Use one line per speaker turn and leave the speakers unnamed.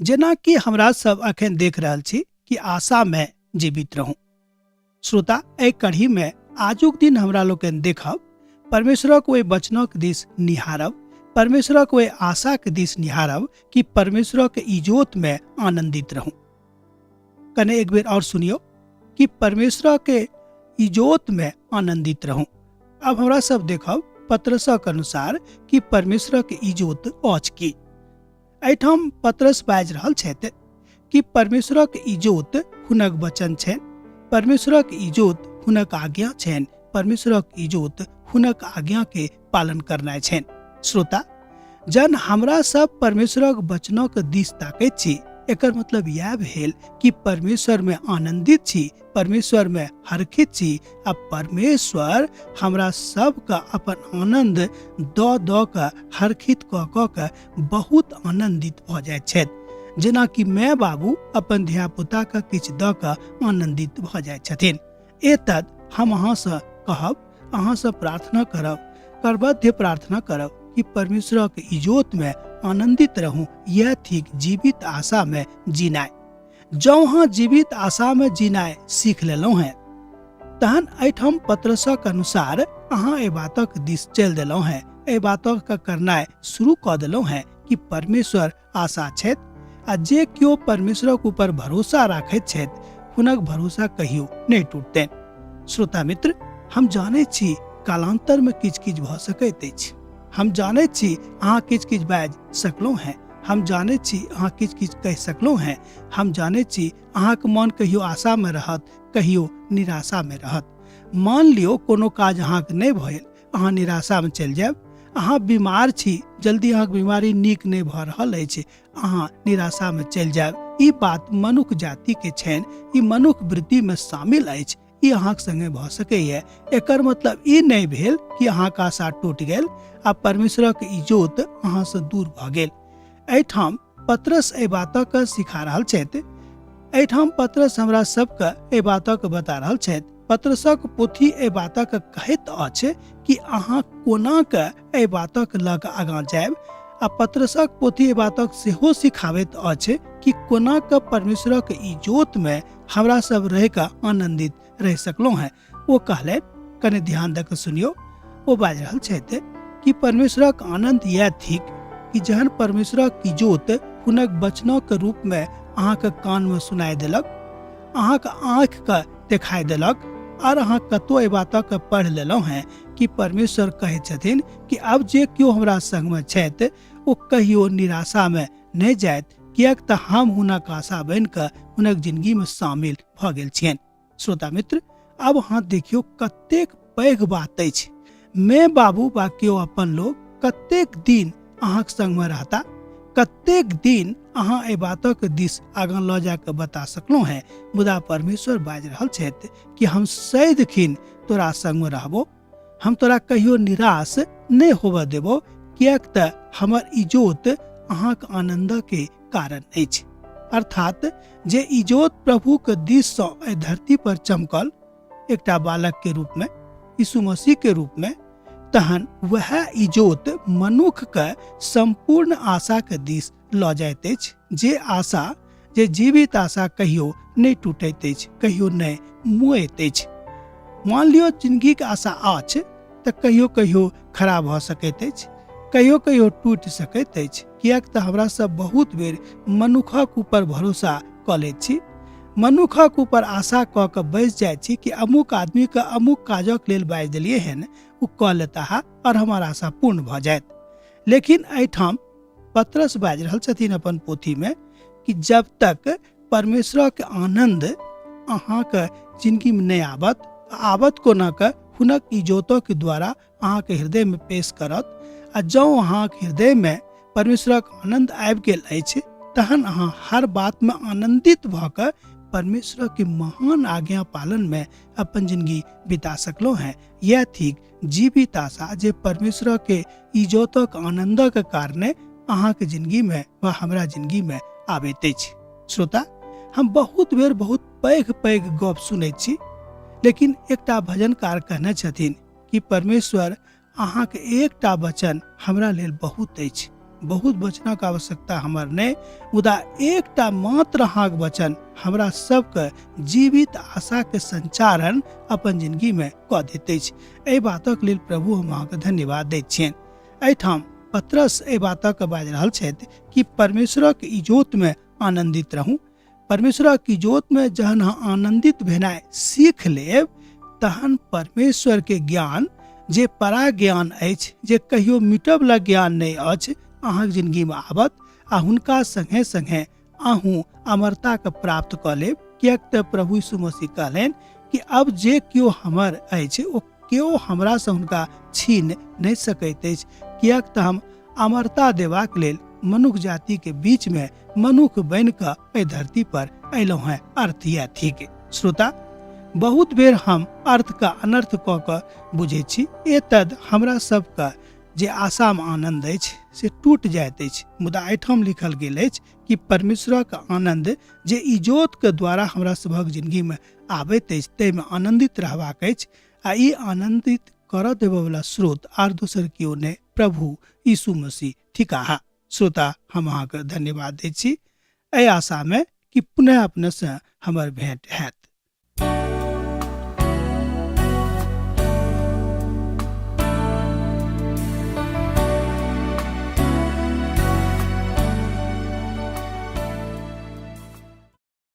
जेनाकि हमरा सब अखन देख रहल छी कि आशा में जीवित रहू। श्रोता, एहि कढ़ी में आजुक दिन हमरा लोकनि देखब, परमेश्वरक ओहि वचनक दिस निहारब, परमेश्वरक ओहि आशाक दिस निहारब कि परमेश्वरक इजोत में आनंदित रहू। कने एक बेर और सुनियो कि परमेश्वरक इजोत में आनंदित रहू। अब हमरा सब देखब पत्रसक अनुसार कि परमेश्वरक इजोत अछि की। एहिठाम पत्रस बाजि रहल छथि कि परमेश्वरक इजोत हुनक वचन छनि, परमेश्वरक इजोत हुनक आज्ञा छनि, परमेश्वरक इजोत हुनक आज्ञा के पालन करनाइ छनि। श्रोता, जन हमरा सब परमेश्वरक वचनक दिस ताकैत छी, एकर मतलब इएह भेल कि परमेश्वर में आनंदित छी, परमेश्वर में हर्षित छी आ परमेश्वर हमरा सबके अपन आनंद दऽ दऽ कऽ हर्षित कऽ कऽ के बहुत आनंदित भऽ जाइत छथि। जेनाकि माय बाबू अपन धियापुताके किछु दऽ कऽ आनंदित भऽ जाइत छथिन। एतद हम अहाँसँ कहब, अहाँसँ प्रार्थना करब, करबद्ध प्रार्थना करब कि परमेश्वरक इजोत में आनंदित रहूं। यह थिक जीवित आशा में जीनाइ। जँ अहाँ जीवित आशा में जीनाइ सीख लेलहुँ हेँ, तहन एहिठाम पत्रसक अनुसार अहाँ एहि बातक दिस चलि देलहुँ हेँ, एहि बातक करनाइ शुरू कऽ देलहुँ हेँ कि परमेश्वर आशा छथि आ जे केओ परमेश्वरक ऊपर भरोसा राखैत छथि हुनक भरोसा कहियो नहि टूटतनि। श्रोता मित्र, हम जानैत छी कालांतर में किछु किछु भऽ सकैत अछि। हम जानैत छी अहाँ किछु किछु बाजि सकलहुँ हेँ। हम जानैत छी अहाँ किछु किछु कहि सकलहुँ हेँ। हम जानैत छी अहाँके मन कहियो आशा में रहत, कहियो निराशा में रहत। मान लियौ कोनो काज अहाँके नहि भेल, अहाँ निराशा में चलि जायब। अहाँ बीमार छी, जल्दी अहाँके बीमारी नीक नहि भऽ रहल अछि, अहाँ निराशा में चलि जायब। ई बात मनुख जाति के छनि, ई मनुख वृत्ति में शामिल अछि, ई अहाँके संगे भऽ सकैए। एकर मतलब ई नहि भेल कि अहाँके आशा टूटि गेल आ परमेश्वरक इजोत अहाँसँ दूर भऽ गेल। एहिठाम पत्रस एहि बातक सिखा रहल छथि। एहिठाम पत्रस हमरा सबके एहि बातक बता रहल छथि। पत्रसक पोथी एहि बातक कहैत अछि कि अहाँ कोना के एहि बातक लऽ कऽ आगाँ जायब, आ पत्रसक पोथी एहि बातक सेहो सिखाबैत अछि कि कोना के परमेश्वरक इजोत में हमरा सब रहि कऽ आनंदित रहि सकलहुँ हेँ। ओ कहलनि, कने ध्यान दऽ कऽ सुनियौ, ओ बाजि रहल छथि कि परमेश्वरक आनंद इएह थिक कि जहन परमेश्वरक इजोत हुनक वचनक रूप में अहाँके कान में सुनाइ देलक, अहाँके आँखिके देखाइ देलक, और अहाँ कतौ एहि बातक पढ़ि लेलहुँ हेँ कि परमेश्वर कहै छथिन कि आब जे केओ हमरा संगमे छथि ओ कहियो निराशामे नहि जायत, किएक तऽ हम हुनक आशा बनि कऽ हुनक जिंदगीमे शामिल भऽ गेल छियनि। श्रोता मित्र, आब अहाँ देखियौ कतेक पैघ बात अछि। मे बाबू बा केओ अपन लोग कतेक दिन अहाँक संगमे रहता, कतेक दिन अहाँ एहि बातक दिस आगाँ लऽ जा कऽ बता सकलहुँ हेँ, मुदा परमेश्वर बाजि रहल छथि कि हम सदिखिन तोरा संगमे रहबो, हम तोरा कहियो निराश नहि होबऽ देबो, किएक तऽ हमर इजोत अहाँक आनन्दके कारण अछि। अर्थात जे इजोत प्रभुके दिससँ एहि धरती पर चमकल एकटा बालक के रूप में, यीशु मसीह के रूप में, तहन वएह इजोत मनुख के संपूर्ण आशा के दिस लऽ जाइत अछि, जे आशा, जे जीवित आशा कहियो नहि टूटैत अछि, कहियो नहि मुएत अछि। मान लियौ जिंदगीके आशा अछि तऽ कहियो कहियो खराब भऽ सकैत अछि, कहियो कहियो टूटि सकैत अछि, किएक तऽ हमरा सब बहुत बेर मनुखक ऊपर भरोसा कऽ लैत छी, मनुखक ऊपर आशा कऽ कऽ बैस जाइत छी कि अमुक आदमीके अमुक काजक लेल बाजि देलियै हन, ओ कऽ लेताह आओर हमर आशा पूर्ण भऽ जायत। लेकिन एहिठाम पत्रस बाजि रहल छथिन अपन पोथीमे कि जब तक परमेश्वरक आनन्द अहाँके जिंदगीमे नहि आबत, आबत कोना कऽ हुनक इजोतक द्वारा अहाँके हृदयमे पेश करत, आ जँ अहाँके हृदयमे परमेश्वरक आनन्द आबि गेल अछि तहन अहाँ हर बातमे आनन्दित भऽ कऽ परमेश्वरक महान आज्ञा पालनमे अपन जिंदगी बिता सकलहुँ हेँ। यह थिक जीवित आशा जे परमेश्वरक इजोतक आनन्दक कारणे अहाँके जिंदगीमे वा हमरा जिंदगीमे आबैत अछि। श्रोता, हम बहुत बेर बहुत पैघ पैघ गप सुनैत छी, लेकिन एकटा भजनकार कहने छथिन कि परमेश्वर अहाँके एकटा वचन हमरा लेल बहुत अछि। बहुत वचनक आवश्यकता हमर नहि, मुदा एकटा मात्र अहाँके वचन हमरा सबके जीवित आशाके संचारण अपन जिंदगीमे कऽ दैत अछि। एहि बातक लेल प्रभु हम अहाँके धन्यवाद दैत छियनि। एहिठाम पतरस एहि बातक बाजि रहल छथि कि परमेश्वरक इजोतमे आनन्दित रहू। परमेश्वरक इजोतमे जहन अहाँ आनन्दित भेनाइ सीख लेब तहन परमेश्वरके ज्ञान जे पराज्ञान अछि, जे कहियो मिटबला ज्ञान नहि अछि, अहाँके जिंदगीमे आबत आ हुनका संगे संगे अहूँ अमरताके प्राप्त कऽ लेब। किएक तऽ प्रभु यीशु मसीह कहलनि कि अब जे केओ हमर अछि ओ केओ हमरासँ हुनका छीन नहि सकैत अछि, किएक तऽ हम अमरता देबाक लेल मनुख जातिके बीचमे मनुख बनि कऽ एहि धरती पर अयलहुँ हेँ। अर्थ यह थिक। श्रोता, बहुत बेर हम अर्थ का अनर्थ कऽ कऽ बुझै छी। एतद हमरा सबके जे आशामे आनन्द अछि से टूटि जाइत अछि, मुदा एहिठाम लिखल गेल अछि कि परमेश्वरक आनन्द जे इजोतके द्वारा हमरा सभक जिंदगीमे आबैत अछि ताहिमे आनन्दित रहबाक अछि आ ई आनन्दित करऽ देबऽवला स्रोत आर दोसर केओ नहि प्रभु यीशु मसीह थिकाह। श्रोता, हम अहाँके धन्यवाद दै छी एहि आशामे कि पुनः अपनेसँ हमर भेंट हैत।